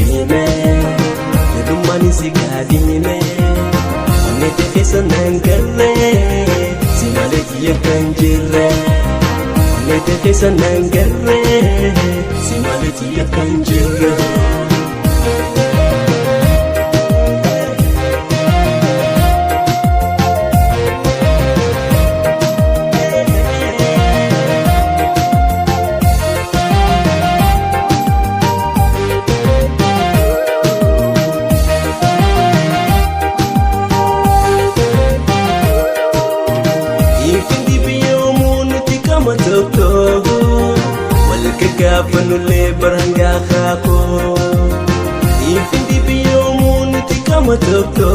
hime, ijoollummaan si kaadhime. Onnee keessa nan galle, si malee kiyya kan jirre. Onnee keessa nan galle, si malee kiyya kan jirre. Ifindi biyyoomuu nuti qama tokko wal gaggaafannullee barangaa kaakoo. Ifindi biyyoomuu nuti qama tokko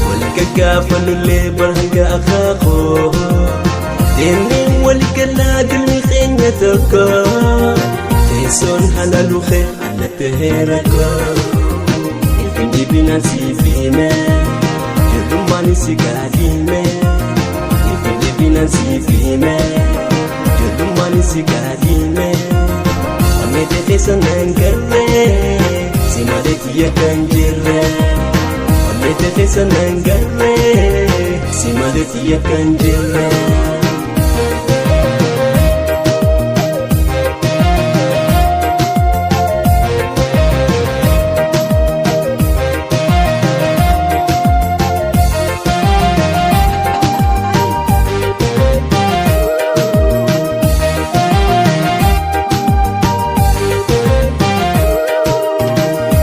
wal gaggaafannullee barangaa kaakoo. Deemnee wal galaa galmi keenya tokko teessoon halaluufe alatti heerakoo. Ifindi binaan siif hime, ijoollummaan si gaadhime. Ifindi binaan siif hime, ijoollummaan si gaadhime. Onnee keessa nan galle, si malee kiyya kan jirre. Onnee keessa nan galle, si malee kiyya kan jirre.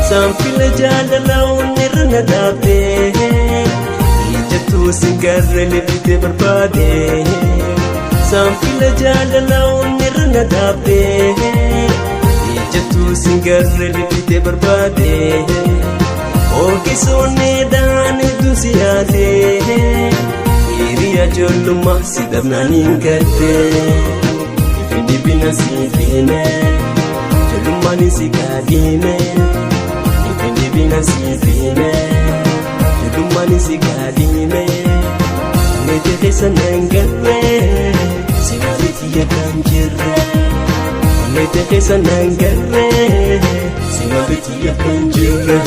Saanfila jaalala onnirra na dhaabdee, ijattuu si garree lifitee barbaade. Saanfila jaalala onnirra na dhaabdee, ijattuu si garree lifitee barbaade. Ogeessonni dhaan hedduu si yaadee, hiriyaa ijoollummaa si dhabnaan hin gaddee. Ifindi bina si hime, ijoollummaan si kaadhime. Ifindi bina si hime, ijoollummaan si kaadhime. Onnee keessa nan galle, si malee kiyya kan jirre. Onnee keessa nan galle, si malee kiyya kan jirre.